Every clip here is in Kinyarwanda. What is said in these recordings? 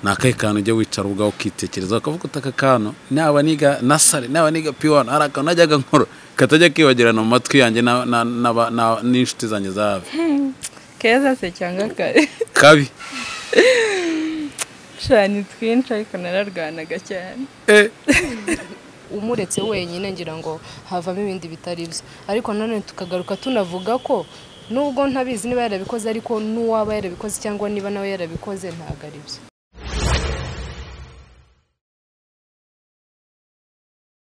Ni akahe kantu ujya wicara ubwawe ukitekereza ukavuga uti aka kantu naba niga nursery, naba niga P1, hari akantu najyaga nkora katajya kibagirana mu matwi yanjye n'inshuti zanjye za hafi? Keza se cyangwa kare? Kabi. Sha, ni twinshi, ariko nararwanaga cyane. Umuretse wenyine ngira ngo havamo ibindi bitari byo, ariko nanone tukagaruka tunavuga ko nubwo ntabizi niba yarabikoze, ariko n'uwaba yarabikoze cyangwa niba nawe yarabikoze ntabwo ari byo.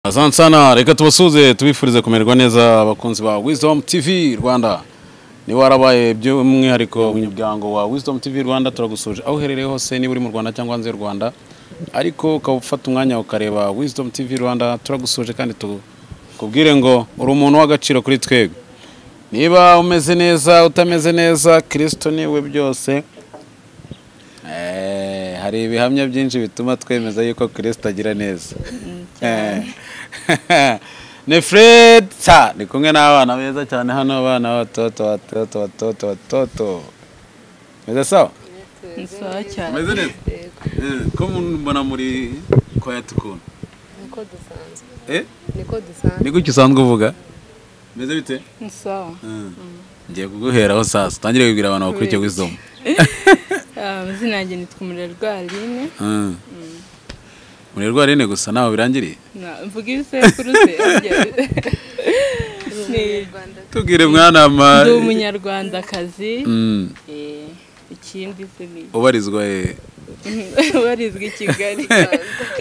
Asante sana, reka tubasuze tubifurize kumererwa neza abakunzi ba Wisdom TV Rwanda. Niba warabaye by'umwihariko umuryango wa Wisdom TV Rwanda, turagusuje aho uherereye hose, niba uri mu Rwanda cyangwa hanze y'u Rwanda, ariko ukaba ufata umwanya ukareba Wisdom TV Rwanda, turagusuje kandi tukubwire ngo uri umuntu w'agaciro kuri twebwe. Niba umeze neza, utameze neza, Kristo niwe byose. Hari ibihamya byinshi bituma twemeza yuko Kristo agira neza. Ni Fred ta ni kumwe n'abana beza cyane hano, abana batoto batoto batoto batoto. Meze sawa? Ni sawa cyane. Meze neza? Ko mbona muri quiet ukuntu? Niko dusanzwe. Eh? Niko dusanzwe. Ni gutyo usanzwe uvuga? Meze bite? Ni sawa. Ngiye kuguheraho sasa, utangire wibwira abantu bakurikiye Wisdom. Amazina yanjye nitwa Umurerwa Aline. Umurerwa Aline gusa naho birangiriye? Mvuga ibisekuru se. Tubwire mwana ma. Ndi umunyarwandakazi. Ikindi se ni ubarizwa he? Ubarizwa i Kigali.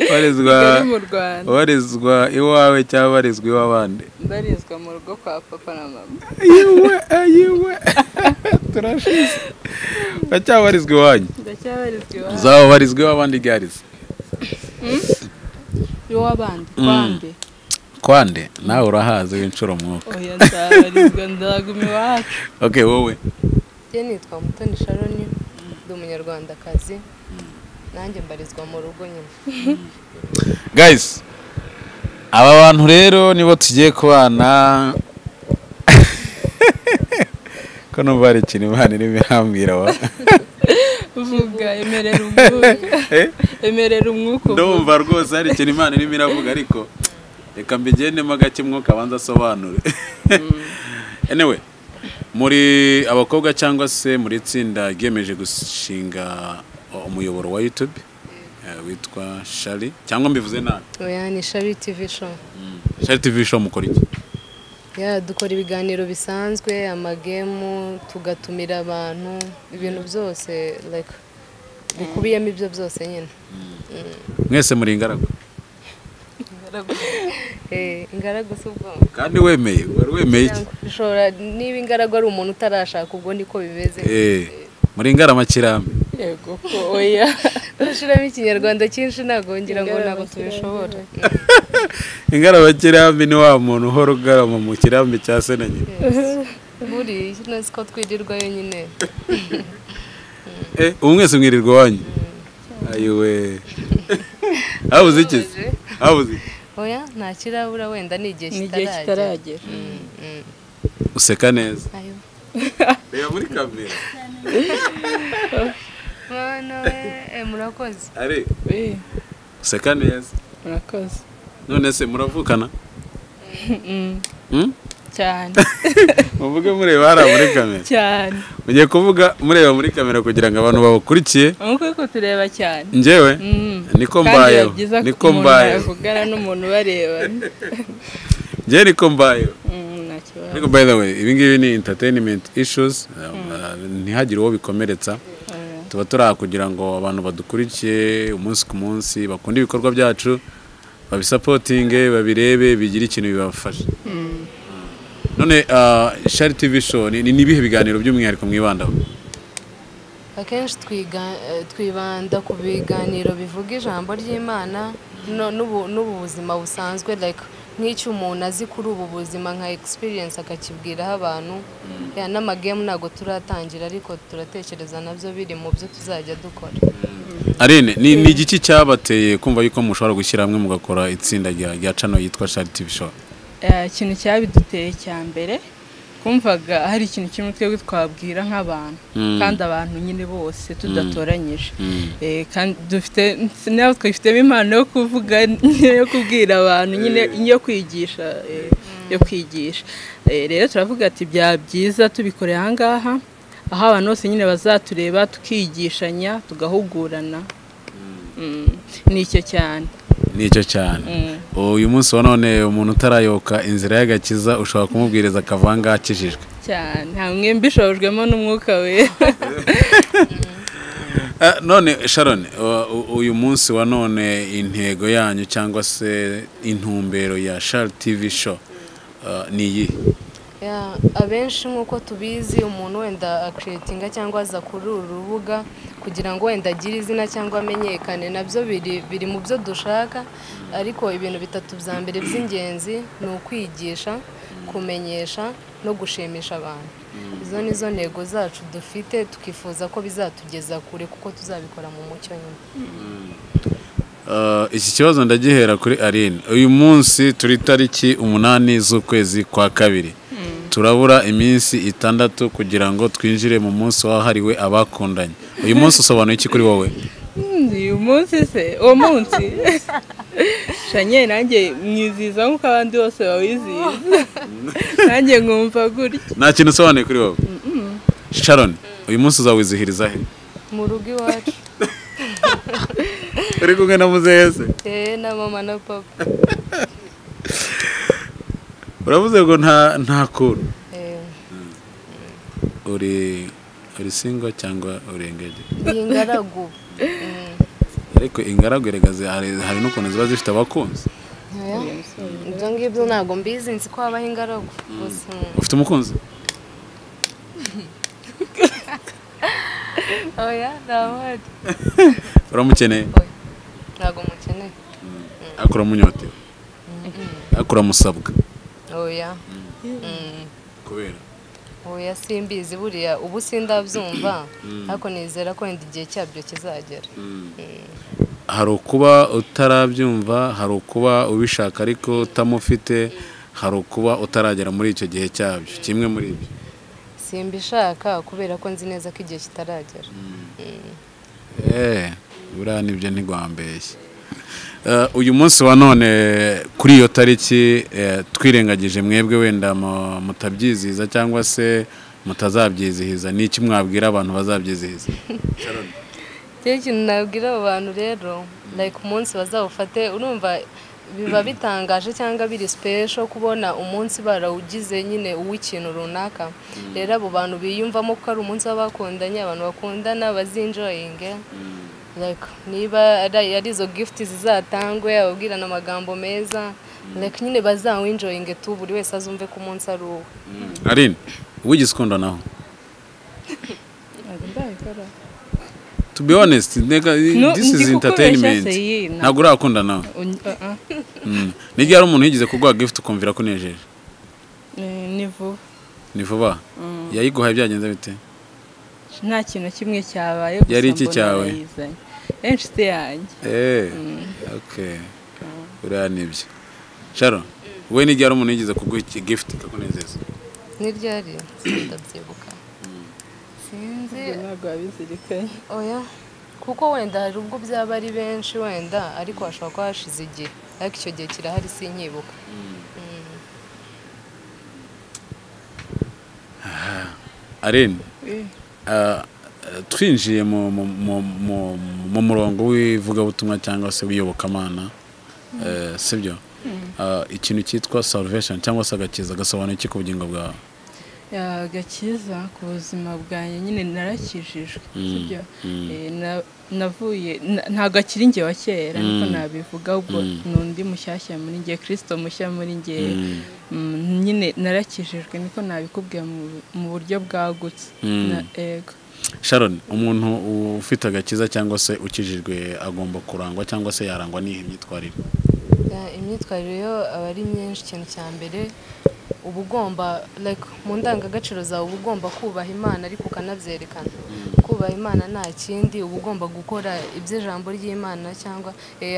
Ubarizwa mu Rwanda. Ubarizwa iwawe cyangwa ubarizwa iw'abandi? Mbarizwa mu rugo kwa papa na mama. Ayiwe, ayiwe. Turashize. Uracyabarizwa iwanyu? Ndacyabarizwa iwanyu. Uzabarizwa iw'abandi garize? Iw'abandi, kwande. Kwande, nawe urahazi w'incuro mwuka. Oya, nzabarizwa, nzaguma iwacu. Okay, wowe? Njye nitwa Mutoni Sharon, ndi umunyarwandakazi. Nanjye mbarizwa mu rugo nyine. Guys, aba bantu rero nibo tugiye kubana. Ko numva hari ikintu Imana irimo irambwira wa. Vuga, emerera umwuka. Emerera umwuka. Ndumva rwose hari ikintu Imana irimo iravuga, ariko reka mbigendemo gake mwuka abanza asobanure. Anyway, muri abakobwa cyangwa se muri itsinda ryiyemeje gushinga umuyoboro wa YouTube witwa Shari, cyangwa mbivuze nabi? Oya, ni Shari TV Show. Shari TV Show mukora iki? Ya, dukora ibiganiro bisanzwe, amagemu, tugatumira abantu, ibintu byose like bikubiyemo ibyo byose nyine. Mwese muri ingaragu? Ingaragu si ubwo. Kandi wemeye, wari wemeye iki? Bishobora niba ingaragu ari umuntu utarashaka, ubwo niko bimeze. Muri ingaramakirambi? Yego ko oya. Dushiramo ikinyarwanda cyinshi ntago ngira ngo ntago tubishobora. Ingaramakirambi ni wa muntu uhora ugarama mu kirambi cya se na nyina. Buri nzi ko twirirwayo nyine. Ubu mwese mwirirwa iwanyu? Ayiwe. Habuze iki? Habuze iki? Oya, nta kirabura, wenda ni igihe kitaragera. Useka neza. Ayo. Reba muri kamera. Mwana we, murakoze. Ari. Useka neza. Murakoze. None se muravukana? Cyane. Muvuge mureba hariya muri kamera. Cyane. Mugiye kuvuga mureba muri kamera kugira ngo abantu babakurikiye. Nkuko uko tureba cyane. Njyewe niko mbayeho. Niko mbayeho. Uvugana n'umuntu bareba. Njyewe niko mbayeho. Ariko by the way, ibi ngibi ni entertainment issues, ntihagire uwo bikomeretsa. Tuba turi aha kugira ngo abantu badukurikiye umunsi ku munsi bakunde ibikorwa byacu, babisapotinge, babirebe, bigire ikintu bibafasha. None Shari TV Show ni ibihe biganiro by'umwihariko mwibandaho? Akenshi twibanda ku biganiro bivuga ijambo ry'Imana n'ubu buzima busanzwe, like nk'icyo umuntu azi kuri ubu buzima nka experience akakibwiraho abantu. Ya, n'amagemu ntabwo turatangira, ariko turatekereza nabyo biri mu byo tuzajya dukora. Aline, ni igiki cyabateye kumva yuko mushobora gushyira hamwe mugakora itsinda rya channel yitwa Shari TV Show? Ikintu cyabiduteye cya mbere Twumvaga hari ikintu kimwe twebwe twabwira nk'abantu, kandi abantu nyine bose tudatoranyije. Kandi dufite nawe twifitemo impano yo kuvuga, yo kubwira abantu nyine, yo kwigisha, yo kwigisha. Rero turavuga ati bya byiza tubikoreye aha ngaha, aho abantu bose nyine bazatureba, tukigishanya, tugahugurana. Ni icyo cyane. Nicyo cyane. Uyu munsi wa none umuntu utarayoka inzira y'agakiza ushobora kumubwiriza akava ngaha akijijwe cyane, hamwe mbishobojwemo n'umwuka we. None Sharon, uyu munsi wa none intego yanyu cyangwa se intumbero ya Shal TV show ni iyi? Abenshi nk'uko tubizi, umuntu wenda akreatinga cyangwa aza kuri uru rubuga kugira ngo wenda agire izina cyangwa amenyekane, nabyo biri mu byo dushaka, ariko ibintu bitatu bya mbere by'ingenzi ni ukwigisha, kumenyesha no gushimisha abantu. Izo ni zo ntego zacu dufite, tukifuza ko bizatugeza kure kuko tuzabikora mu mucyo nyine. Iki kibazo ndagihera kuri Aline. Uyu munsi turi tariki 8 z'ukwezi kwa kabiri, turabura iminsi 6 kugira ngo twinjire mu munsi wahariwe abakundanye. Uyu munsi usobanuye iki kuri wowe? Uyu munsi se, uwo munsi shanye nanjye mwiziza nk'uko abandi bose bawizihiza, nanjye nkumva gutya. Nta kintu usobanuye kuri wowe? Sharon, uyu munsi uzawizihiriza he? Mu rugo iwacu. Uri kumwe na muzehe se? Na mama na papa. Uravuze ngo nta kuntu. Uri single cyangwa uri engaged? Ingaragu. Ariko ingaragu erega hari n'ukuntu ziba zifite abakunzi. Ibyo ngibyo ntabwo mbizi, nzi ko habaho ingaragu gusa. Ufite umukunzi? Oya, ndabona. Uramukeneye? Ntabwo mukeneye. Ariko uramunyotewe? Ariko uramusabwa? Oya. Kubera? Oya, simbizi buriya ubu sindabyumva, ariko nizera ko wenda igihe cyabyo kizagera. Hari ukuba utarabyumva, hari ukuba ubishaka ariko utamufite, hari ukuba utaragera muri icyo gihe cyabyo. Kimwe muri ibyo. Simbishaka kubera ko nzi neza ko igihe kitaragera. Buriya nibyo ntigwambeshye. Uyu munsi wa none kuri iyo tariki, twirengagije mwebwe wenda mutabyizihiza cyangwa se mutazabyizihiza, ni iki mwabwira abantu bazabyizihiza? Ikintu nabwira abo bantu rero, like umunsi bazawufate, urumva biba bitangaje cyangwa biri special kubona umunsi barawugize nyine uw'ikintu runaka. Rero abo bantu biyumvamo ko ari umunsi w'abakundanye, abantu bakundana bazinjoyinge. Like niba ari izo gift zizatangwe, ababwirana amagambo meza, like nyine bazawinjoyinge tu, buri wese azumve ko umunsi ari uwe. Aline, wigeze ukunda naho? To be honest, nigga, this is entertainment. Ntabwo urakunda nawe? Ni ryari umuntu yigeze kuguha gift ukumvira ko unejeje? Ni vuba. Ni vuba? Yayiguhaye byagenze bite? Nta kintu kimwe cyabaye, gusa Yari iki cyawe? Inshuti yanjye. Okay. Uriya nibyo. Sharon, we ni ryari umuntu yigeze kuguha gift ikakunezeza? Ni ryari? Ndabyibuka. Sinzi. Ntabwo wabizirikanye. Oya, kuko wenda hari ubwo byaba ari benshi wenda, ariko hashobora kuba hashize igihe, ariko icyo gihe kirahari sinkibuka. Aline, twinjiye mu murongo w'ivugabutumwa cyangwa se w'iyobokamana, sibyo? Ikintu cyitwa salvation cyangwa se agakiza gasobanuye iki ku bugingo bwawe? Agakiza ku buzima bwanjye nyine narakijijwe, sibyo? Navuye ntabwo akiri njye wa kera, niko nabivuga, ubwo n'undi mushyashya muri njye, Kristo mushya muri njye. Nyine narakijijwe, niko nabikubwiye mu buryo bwagutse. Ego. Sharon, umuntu ufite agakiza cyangwa se ukijijwe agomba kurangwa cyangwa se yarangwa n'iyi myitwarire? Imyitwarire yo aba ari myinshi. Ikintu cya mbere uba ugomba, like mu ndangagaciro zawe uba ugomba kubaha Imana, ariko ukanabyerekana. Kubaha Imana nta kindi, uba ugomba gukora iby'ijambo ry'Imana cyangwa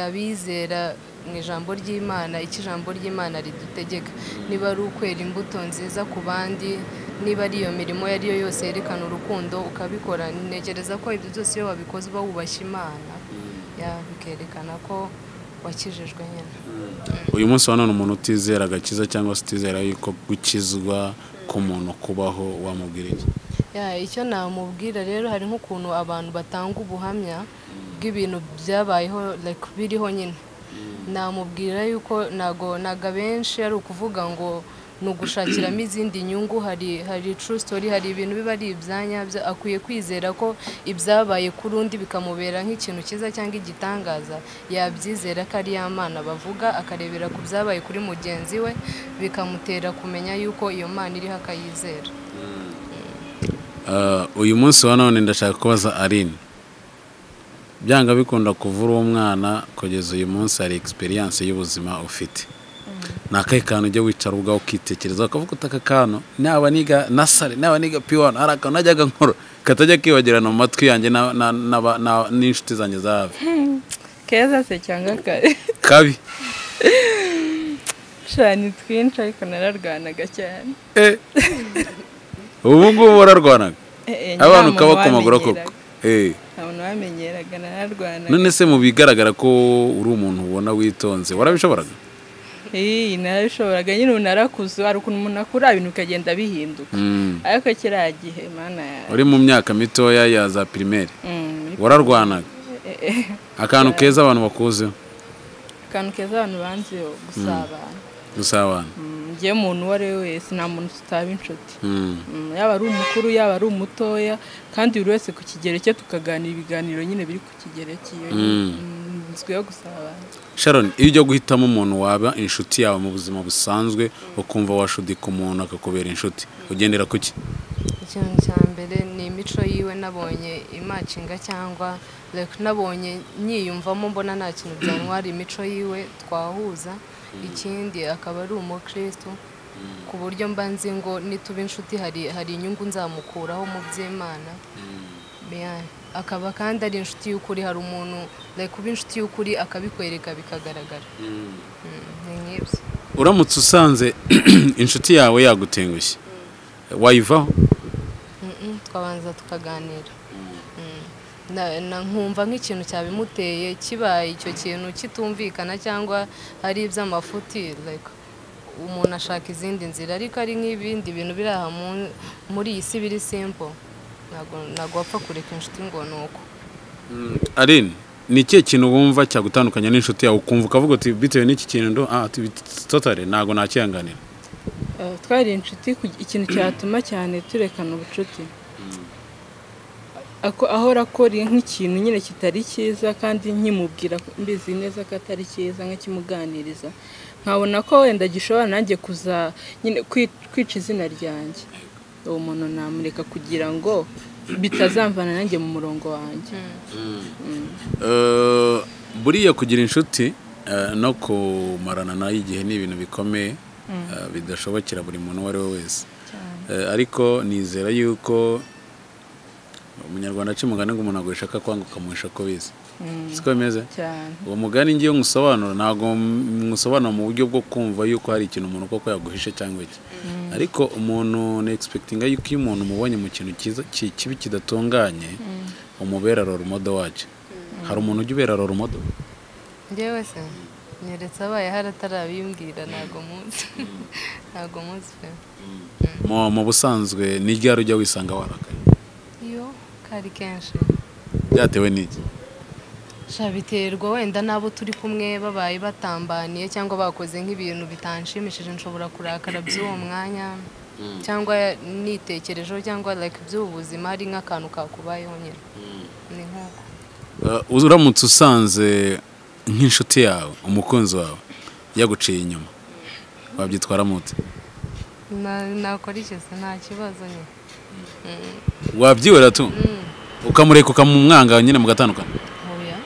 abizera mu ijambo ry'Imana, icyo ijambo ry'Imana ridutegeka. Niba ari ukwera imbuto nziza ku bandi, niba ari iyo mirimo iyo ari yo yose yerekana urukundo ukabikora. Ntekereza ko ibyo byose iyo wabikoze uba wubashye Imana, bikerekana ko wakijijwe nyine. Uyu munsi wa none umuntu utizera agakiza cyangwa se utizera yuko gukizwa k'umuntu kubaho, wamubwira iki? Icyo namubwira rero, hari nk'ukuntu abantu batanga ubuhamya bw'ibintu byabayeho, like biriho nyine. Namubwira yuko ntago abenshi ari ukuvuga ngo ni ugushakiramo izindi nyungu. Hari true story, hari ibintu biba ari ibyanyabyo. Akwiye kwizera ko ibyabaye kuri undi bikamubera nk'ikintu cyiza cyangwa igitangaza, yabyizera ko ari ya Mana bavuga, akarebera ku byabaye kuri mugenzi we, bikamutera kumenya yuko iyo Mana iriho, akayizera. Uyu munsi wa none ndashaka kubaza Aline, byanga bikunda kuva uri umwana kugeza uyu munsi hari experience y'ubuzima ufite. Ni akahe kantu ujya wicara ubwawe ukitekereza ukavuga uti aka kantu naba niga nursery, naba niga P1, hari akantu najyaga nkora katajya kibagirana mu matwi yanjye n'inshuti zanjye za hafi? Keza se cyangwa kare? Kabi. Shani twinshi, ariko nararwanaga cyane. Ubu ngubu wararwanaga abantu ukabakomagura koko? Nta muntu wamenyeraga, nararwanaga. None se mu bigaragara ko uri umuntu ubona witonze, warabishoboraga? Narabishoboraga nyine. Ubu narakuze, hari ukuntu umuntu akura ibintu bikagenda bihinduka, ariko kiriya gihe, Mana yawe. Uri mu myaka mitoya ya za primaire wararwanaga. Akantu keza abantu bakuzeho? Akantu keza abantu banziho, gusabana. Gusabana. Njyewe umuntu uwo ari we wese, nta muntu tutaba inshuti, yaba ari umukuru, yaba ari umutoya, kandi buri wese ku kigero cye, tukaganira ibiganiro nyine biri ku kigero cyiyo. Nzwiho gusabana. Sharon, iyo ujya guhitamo umuntu waba inshuti yawe mu buzima busanzwe, ukumva washudika umuntu akakubera inshuti, ugendera ku ki? Ikintu cya mbere ni imico yiwe. Nabonye imacinga cyangwa like nabonye nyiyumvamo, mbona nta kintu byantwara, imico yiwe twahuza. Ikindi akaba ari umukristo, ku buryo mba nzi ngo nituba inshuti hari inyungu nzamukuraho mu by'Imana. Yeah. Akaba kandi ari inshuti y'ukuri. Hari umuntu like kuba inshuti y'ukuri akabikwereka bikagaragara. Ni nk'ibyo. Uramutse usanze inshuti yawe yagutengushye, wayivaho? Twabanza tukaganira. Na nkumva nk'ikintu cyabimuteye, kibaye icyo kintu kitumvikana cyangwa ari iby'amafuti, like umuntu ashaka izindi nzira. Ariko ari nk'ibindi bintu biri aha muri iyi si biri simple, ntabwo wapfa kureka inshuti ngo ni uko. Aline, ni ikihe kintu wumva cyagutandukanya n'inshuti yawe, ukumva ukavuga uti bitewe n'iki kintu ndo totally ntabwo nakihanganira? Twari inshuti, ikintu cyatuma cyane turekana ubucuti, ahora akora nk'ikintu nyine kitari cyiza, kandi nkimubwira ko mbizi neza ko atari cyiza, nkakimuganiriza, nkabona ko wenda gishobora nanjye kuza nyine kwica izina ryanjye, uwo muntu namureka kugira ngo bitazamvana nanjye mu murongo wanjye. Buriya kugira inshuti no kumarana nayo igihe ni ibintu bikomeye, bidashobokera buri muntu uwo ari we wese. Ariko nizera yuko Umunyarwanda aca umugani ngo umuntu aguhisha ko akwanga ukamuhisha ko bizi, siko bimeze? Cyane. Uwo mugani ngiye nkusobanura, ntabwo nkusobanura mu buryo bwo kumva yuko hari ikintu umuntu koko yaguhishe cyangwa iki, ariko umuntu ni expectinga yuko iyo umuntu umubonye mu kintu cyiza kibi kidatunganye, umubera role model wacyo. Hari umuntu ujya ubera role model? Njyewe se nyeretse abaye hari atarabimbwira, ntabwo munsi pe. Mu busanzwe ni ryari ujya wisanga warakaye? Iyo kari kenshi. Byatewe n'iki? Sha, biterwa wenda n'abo turi kumwe, babaye batambaniye cyangwa bakoze nk'ibintu bitanshimishije, nshobora kurakara by'uwo mwanya, cyangwa nitekerejeho, cyangwa like by'ubu buzima hari nk'akantu kakubayeho nyine, ni nk'uko. Uramutse usanze nk'inshuti yawe, umukunzi wawe yaguciye inyuma, wabyitwaramo ute? Nakora iki se? Nta kibazo nyine. Wabyihorera tu, ukamureka, ukamumwanga nyine, mugatandukana? Oya.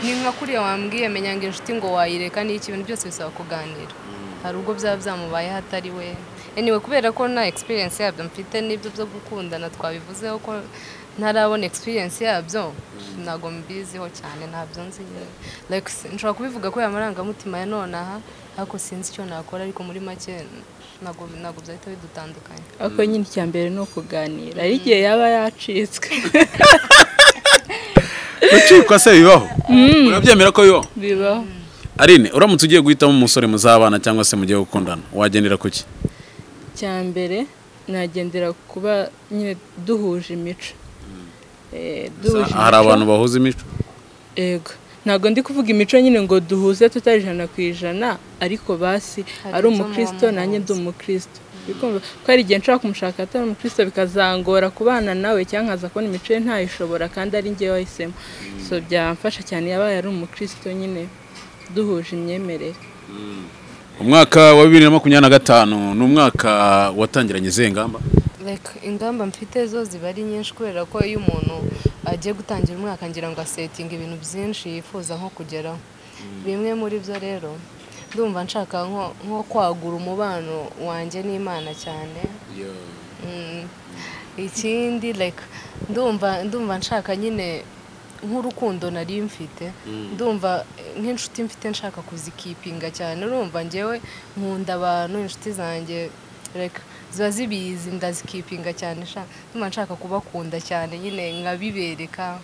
Ni nka kuriya wambwiye, menya ngo inshuti ngo wayireka n'iki, ibintu byose bisaba kuganira. Hari ubwo byaba byamubayeho atari we, Anyway, kubera ko nta experience yabyo mfite, n'ibyo byo gukundana twabivuzeho ko ntarabona experience yabyo, ntabwo mbiziho cyane, ntabyo nzi nyine. Like nshobora kubivuga ko amarangamutima ya nonaha, ariko sinzi icyo nakora, ariko muri make ntabwo byahita bidutandukanya. Ariko nyine icya mbere ni ukuganira, ari igihe yaba yacitswe. Gucikwa se bibaho? Urabyemera ko bibaho? Bibaho. Aline, uramutse ugiye guhitamo umusore muzabana cyangwa se mugiye gukundana, wagendera kuki? Icya mbere nagendera kuba nyine duhuje imico. Hari abantu bahuza imico? Yego, ntabwo ndi kuvuga imico nyine ngo duhuze tutari 100%, ariko basi ari umukristo nanjye ndi umukristo. Ko hari igihe nshobora kumushaka atari umukristo bikazangora kubana nawe, cyangwa nkaza kubona imico ye ntayishobora kandi ari njye wahisemo. So byamfasha cyane yabaye ari umukristo nyine duhuje imyemerere. Umwaka wa 2025 ni umwaka watangiranye izihe ngamba? Like ingamba mfite zo ziba ari nyinshi, kubera ko iyo umuntu agiye gutangira umwaka ngira ngo asetinga ibintu byinshi yifuza nko kugeraho. Bimwe muri byo rero ndumva nshaka nko kwagura umubano wanjye n'Imana cyane. Ikindi like ndumva nshaka nyine nk'urukundo nari mfite, ndumva nk'inshuti mfite nshaka kuzikipinga cyane. Urumva njyewe nkunda abantu, inshuti zanjye like ziba zibizi, ndazikipinga cyane, ndumva nshaka kubakunda cyane nyine nkabibereka.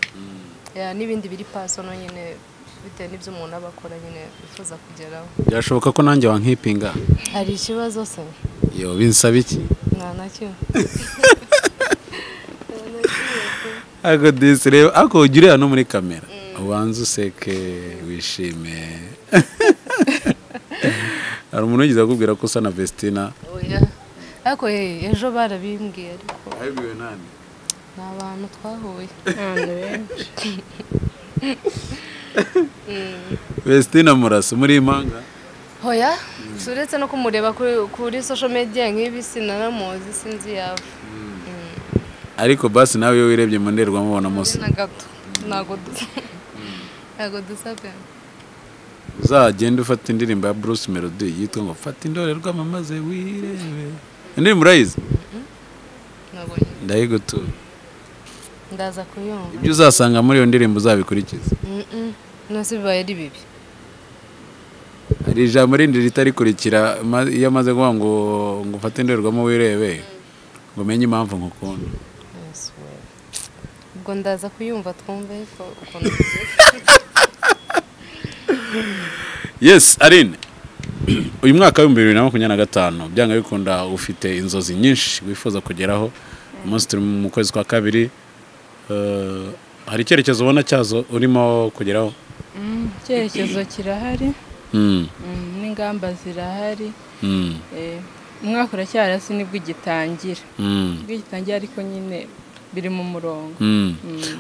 N'ibindi biri personal nyine bitewe n'ibyo umuntu aba akora nyine bifuza kugeraho. Byashoboka ko nanjye wankipinga? Hari ikibazo se? Yo, binsaba iki? Nta na kimwe. Ako disi reba, ako ujya ureba no muri kamera ubanze useke wishime. Hari umuntu wigeze akubwira ko usa na Vestina? Oya, ariko ejo barabimbwiye. Ariko abibwiwe nande? Ni abantu twahuye. Abantu benshi. Vestina murasa muri impanga? Oya, uretse no kumureba kuri social media nk'ibi sinanamuzi, sinzi yava. Ariko basi nawe iyo wirebye mu ndorerwamo ubona musa? Na gato, ntabwo dusa pe. Uzagende ufata indirimbo ya Bruce Melody yitwa ngo fata indorerwamo maze wirebe. Indirimbo urayizi? Ntabwo ndayigutura. Ndaza kuyumva. Ibyo uzasanga muri iyo ndirimbo uzabikurikiza. Nose bibaye ari bibi. Hari ijambo rindi ritarikurikira iyo amaze kuvuga ngo ufate indorerwamo wirebe, ngo umenye impamvu nkukunda. Ubwo ndaza kuyumva twumve ko ukuntu. Yes, Aline, uyu mwaka wa 2025 byanga bikunda ufite inzozi nyinshi wifuza kugeraho. Umunsi turi mu kwezi kwa kabiri, hari icyerekezo ubona cyazo urimo kugeraho? Icyerekezo kirahari, n'ingamba zirahari. Umwaka uracyari hasi nibwo igitangira. Nibwo igitangira, ariko nyine biri mu murongo.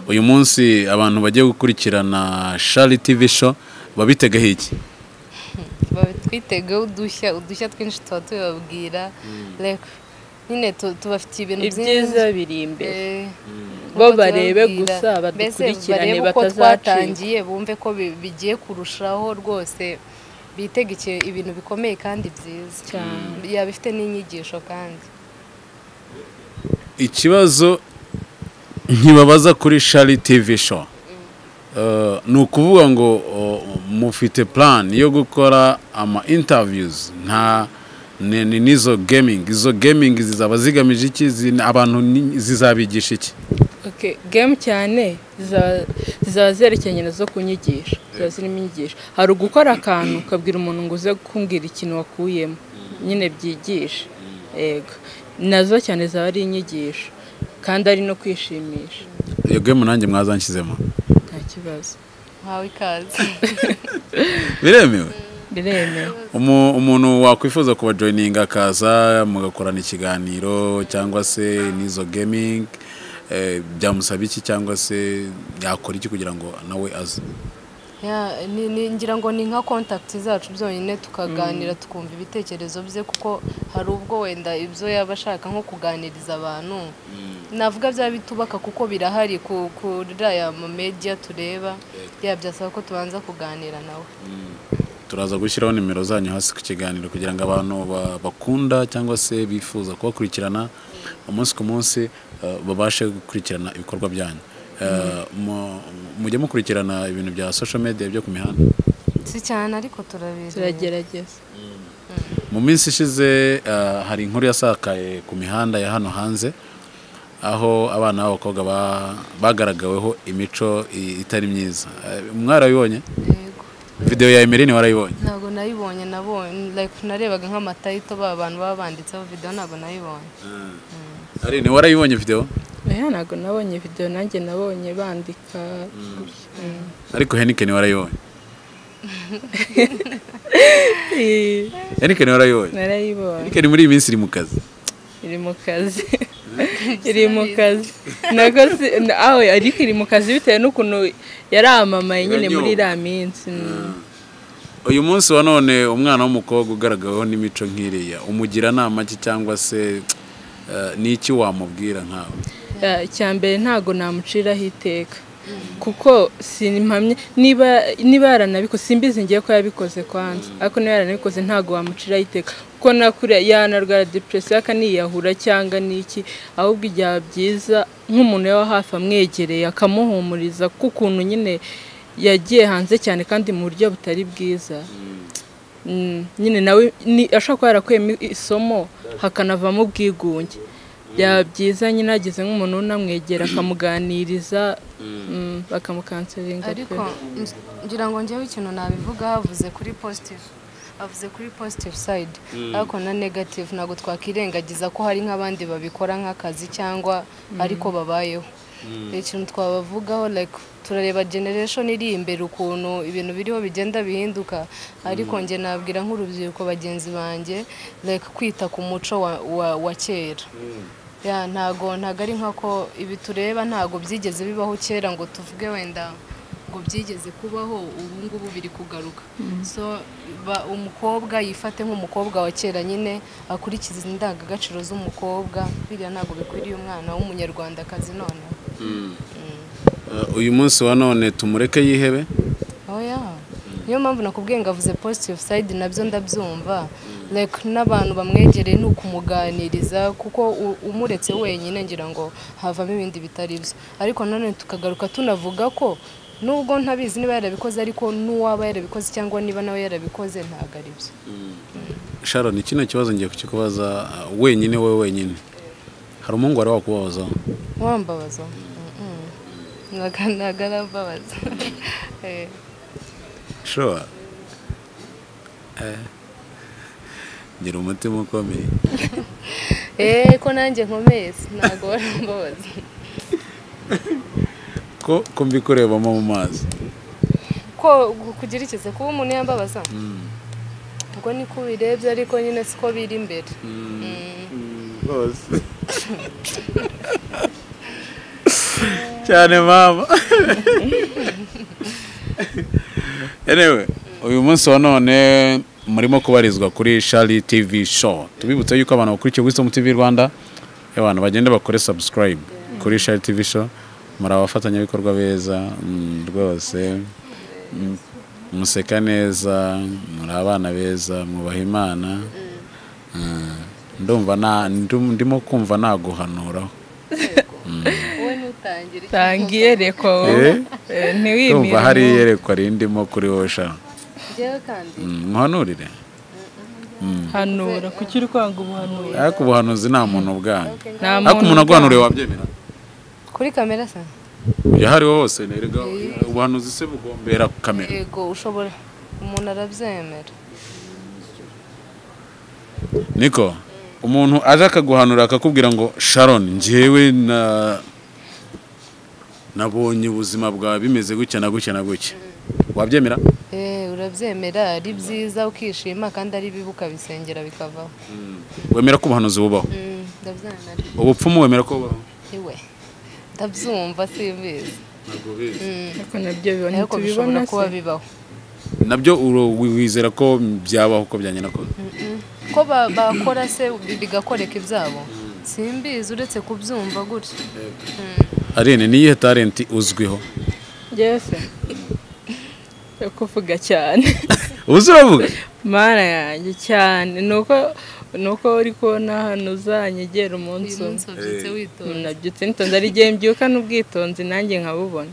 Uyu munsi abantu bagiye gukurikirana Shali TV show babitegaho iki? Babitwitegeho udushya twinshi tuba tubabwira. Like nyine tubafitiye ibintu ibyiza biri imbere. Bo barebe gusa badukurikirane batazatangiye, bumve ko bigiye kurushaho rwose, bitege ibintu bikomeye kandi byiza cyane, yabifite n'inyigisho. Kandi ikibazo nkibabaza kuri Shali TV show ni ukuvuga ngo mufite plan yo gukora ama interviews nta nizo gaming, izo gaming zizaba zigamije iki? Abantu zizabigisha iki? Okay, game cyane zizaba zerekeranye nazo kunyigisha, ziba zirimo inyigisho. Hari ugukora akantu ukabwira umuntu ngo uze kumbwira ikintu wakuyemo, nyine byigisha. Yego, nazo cyane zaba ari inyigisho kandi ari no kwishimisha. Iyo game nanjye mwazanshyizemo? Nta kibazo. Ntawe ikaze. Biremewe? Biremewe. Umuntu wakwifuza kuba joininga akaza mugakorana ikiganiro cyangwa se n'izo gaming, byamusaba iki cyangwa se yakora iki kugira ngo nawe aze? Ngira ngo ni nka contact zacu byonyine, tukaganira tukumva ibitekerezo bye, kuko hari ubwo wenda ibyo yaba ashaka nko kuganiriza abantu navuga bya bitubaka, kuko birahari kuri aya media tureba, byasaba ko tubanza kuganira nawe. Turaza gushyiraho nimero zanyu hasi ku kiganiro kugira ngo abantu bakunda cyangwa se bifuza kubakurikirana umunsi ku munsi babashe gukurikirana ibikorwa byanyu. Mujye mukurikirana ibintu bya social media byo ku mihanda. Si cyane ariko turabizi, turagerageza. Mu minsi ishize hari inkuru yasakaye ku mihanda ya hano hanze aho abana b'abakobwa bagaragaweho imico itari myiza. Mwarabibonye? Yego. Video ya Emeline warayibonye? Ntabwo nayibonye, nabonye like narebaga nk'amatayito ba bantu baba banditseho video, ntabwo nayibonye. Aline warayibonye video? Oya, ntabwo nabonye video, nanjye nabonye bandika. Ariko Heniken warayibonye? Heniken warayibonye? Narayibonye. Heniken muri iyi minsi iri mu kazi. Iri mu kazi. Iri mu kazi. Nako aho ariko iri mu kazi bitewe n'ukuntu yaramamaye nyine muri iriya minsi. Uyu munsi wa none umwana w'umukobwa ugaragaweho n'imico nk'iriya umugira nama ki cyangwa se n'iki wamubwira nkawe? Icya mbere ntago namuciraho iteka kuko simpamye niba yaranabikoze, simbizi ngiye ko yabikoze kwanza, ariko niba yaranabikoze ntago wamuciraho iteka kuko nakuriya yanarwara depression akaniyahura cyangwa niki, ahubwo igihe byiza nk'umuntu yaba hafi amwegereye akamuhumuriza kuko ukuntu nyine yagiye hanze cyane kandi mu buryo butari bwiza. Nyine nawe ashobora kuba yarakuyemo isomo hakanavamo ubwigunge. Byaba byiza nyine ageze nk'umuntu unamwegera akamuganiriza, bakamukanselinga. Ariko ngira ngo njyewe ikintu nabivuga havuze kuri positive, avuze kuri positive side, ariko na negative ntabwo twakirengagiza ko hari nk'abandi babikora nk'akazi cyangwa ariko babayeho. Ikintu twabavugaho like turareba generation iri imbere ukuntu ibintu biriho bigenda bihinduka, ariko nge nabwira nk'urubyiruko bagenzi banjye like kwita ku muco wa kera. Ya ntago ari nkako ibi tureba ntago byigeze bibaho kera ngo tuvuge wenda ngo byigeze kubaho, ubu ngubu biri kugaruka. So umukobwa yifate nk'umukobwa wa kera nyine, akurikiza indangagaciro z'umukobwa, biriya ntago bikwiriye umwana w'umunyarwandakazi none. Uyu munsi wa none tumureke yihebe? Oya, niyo mpamvu nakubwiye ngo avuze positive side nabyo ndabyumva, like n'abantu bamwegereye ni ukumuganiriza kuko umuretse wenyine ngira ngo havamo ibindi bitari byo. Ariko nanone tukagaruka tunavuga ko nubwo ntabizi niba yarabikoze, ariko n'uwaba yarabikoze cyangwa niba nawe yarabikoze ntabwo ari byo. Sharon, kino kibazo ngiye kukikubaza wenyine, wowe wenyine. Hari umuhungu wari wakubabaza? Wambabaza? Ntabwo arambabaza. Sure. Ngira umutima ukomeye. Ko nanjye nkomeye ntabwo barambabaza. Ko mbikurebamo mu mazi. Ko kugira ikize kuba umuntu yambabaza? Ubwo niko ubirebye ariko nyine siko biri imbere. Rwose. Cyane mama. Anyway, uyu munsi wa none murimo kubarizwa kuri Shali TV Show. Tubibutsa yuko abantu bakurikiye Wisdom TV Rwanda, abantu bagenda bakore subscribe kuri Shali TV Show. Muri abafatanyabikorwa beza rwose, museka neza, muri abana beza, mwubaha Imana. Ndumva ndimo kumva naguhanuraho. Wowe ntutangire. Tangiye reko. Ntiwimire. Ndumva hari yerekwa rindimo kuri wowe sha. Njyewe kandi Muhanurire. Hanura kuki uri kwanga ubuhanuzi? Ariko ubuhanuzi nta muntu bwanyu. Ariko umuntu aguhanuriye wabyemera? Kuri kamera se? Yahariho hose nerega ubuhanuzi se bugombera kamera. Yego ushobora umuntu arabyemera. Niko umuntu aje akaguhanura akakubwira ngo Sharon njyewe nabonye ubuzima bwawe bimeze gutya na gutya na gutya. Wabyemera? Urabyemera, ari byiza ukishima kandi ari bibi ukabisengera bikavaho. Wemera ko ubuhanuzi bubaho? Ndabyemera. Ubupfumu wemera ko bubaho? Iwe. Ndabyumva simbizi. Ntabwo bizi. Ariko nabyo bibona tubibona kuba bibaho. Nabyo wizera ko byabaho uko byanyina ko? Ko bakora se bigakoreka ibyabo? Simbizi uretse kubyumva gutyo. Aline, ni iyihe talent uzwiho? Yes. Yo kuvuga cyane. Ubu se uravuga? Mana yanjye cyane, nuko uri kubona hano uzanyegera umunsi Uyu umwe. munsi wabyutse witonze. Nabyutse nitonze, ari igihe mbyuka n'ubwitonzi nanjye nkabubona.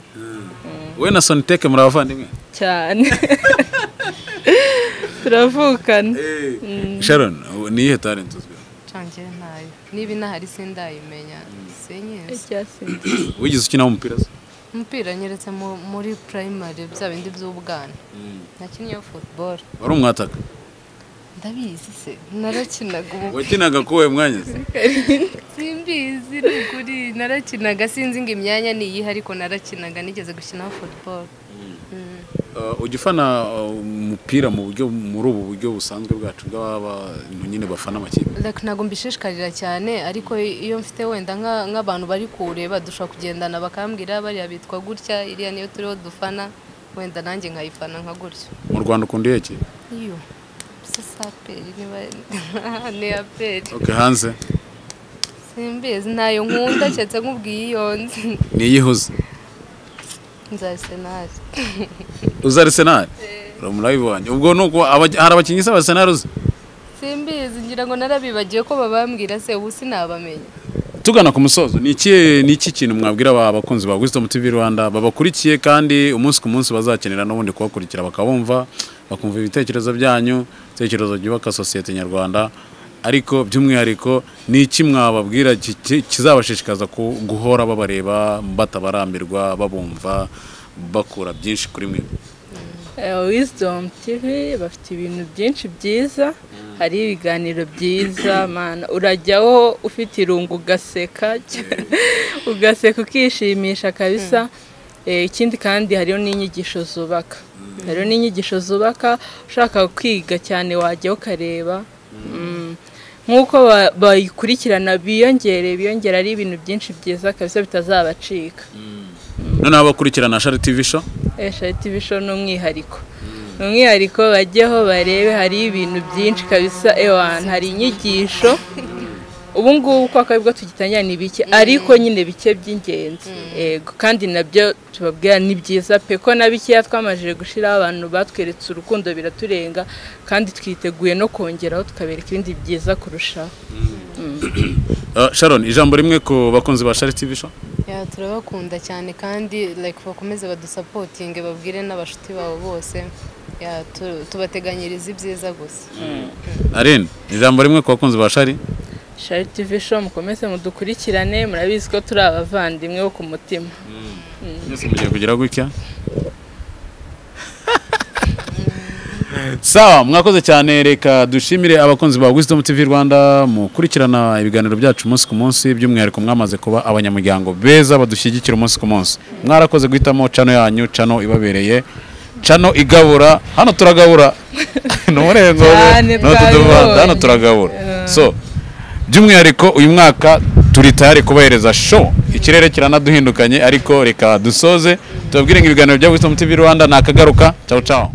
Wowe na Soniteke muri abavandimwe? Cyane, turavukana. Sharon, ni iyihe talent uzwiho? Canjye ntayo, niba inahari sindayimenya, sinyizi. Icyasinze. Wigeze ukina umupira se? Umupira nyeretse muri primary, bya bindi by'ubwana, nakinnyeho football. Wari umwataka? Ndabizi se, narakinaga ubu. Wakinaga kuwe mwanya se? Simbizi, ni ukuri narakinaga, sinzi ngo imyanya ni iyihe, ariko narakinaga, nigeze gukinaho football. Ujya ufana umupira mu buryo, muri ubu buryo busanzwe bwacu bw'abantu nyine bafana amakipe? Like, ntabwo mbishishikarira cyane, ariko iyo mfite wenda nk'abantu bari kuwureba dushobora kugendana, bakambwira bariya bitwa gutya, iriya niyo turiho dufana, wenda nanjye nkayifana nka gutyo. Mu Rwanda ukunda iyihe kipe? Iyo se APR, niba ni APR. Okay, hanze? Simbizi, ntayo nkunda keretse nkubwiye iyo nzi. Ni iyihe uzi? Nzi Arsenal. Uzi Arsenal? Uri umurayi wanjye. Ubwo nuko hari abakinnyi se ba Arsenal uzi? Simbizi, ngira ngo narabibagiwe ko babambwira se, ubu sinabamenya. Tugana ku musozo, ni iki kintu mwabwira aba bakunzi ba Wisdom TV Rwanda babakurikiye, kandi umunsi ku munsi bazakenera n'ubundi kubakurikira, bakabumva, bakumva ibitekerezo byanyu, ibitekerezo byubaka sosiyete nyarwanda, ariko by'umwihariko ni iki mwababwira kizabashishikaza guhora babareba batabarambirwa, babumva, bakura byinshi kuri mwe? Wisdom TV bafite ibintu byinshi byiza, hari ibiganiro byiza, mana urajyaho ufite irungu ugaseka, ugaseka ukishimisha kabisa. Ikindi kandi hariho n'inyigisho zubaka, hariho n'inyigisho zubaka, ushaka kwiga cyane wajyaho ukareba. Nk'uko bayikurikirana biyongere, ari ibintu byinshi byiza kabisa bitazabacika. Noneho abakurikirana Shari TV Show? Shari TV Show ni umwihariko, ni umwihariko, bajyeho barebe, hari ibintu byinshi kabisa, ewana hari inyigisho. Ubu ngubu kwa kabibwo tugitangira ni bike, ariko nyine bike by'ingenzi. Yego, kandi nabyo tubabwira ni byiza pe, ko na bikeya twamajije gushiraho abantu batweretse urukundo biraturenga, kandi twiteguye no kongeraho tukabereka ibindi byiza kurushaho. Sharon, ijambo rimwe ku bakunzi ba Shari TV Show? Ya, turabakunda cyane, kandi like bakomeze badusapotinge, babwire n'abashuti babo bose. Ya, tubateganyiriza ibyiza gusa. Aline, ijambo rimwe ku bakunzi ba Shari? Shari TV Show, mukomeze mudukurikirane, murabizi ko turi abavandimwe bo ku mutima. Mwese mugiye kugira gutya. Sawa, mwakoze cyane, reka dushimire abakunzi ba Wisdom TV Rwanda mukurikirana ibiganiro byacu umunsi ku munsi, by'umwihariko mwamaze kuba abanyamuryango beza badushyigikira umunsi ku munsi. Mwarakoze guhitamo channel yanyu, channel ibabereye, channel igabura, hano turagabura. N'umurenzo hano turagabura. So by'umwihariko uyu mwaka turi tayari kubahereza show, ikirere kiranaduhindukanye, ariko reka dusoze tubabwire ngo ibiganiro bya Wisdom TV Rwanda nakagaruka. Ciao ciao.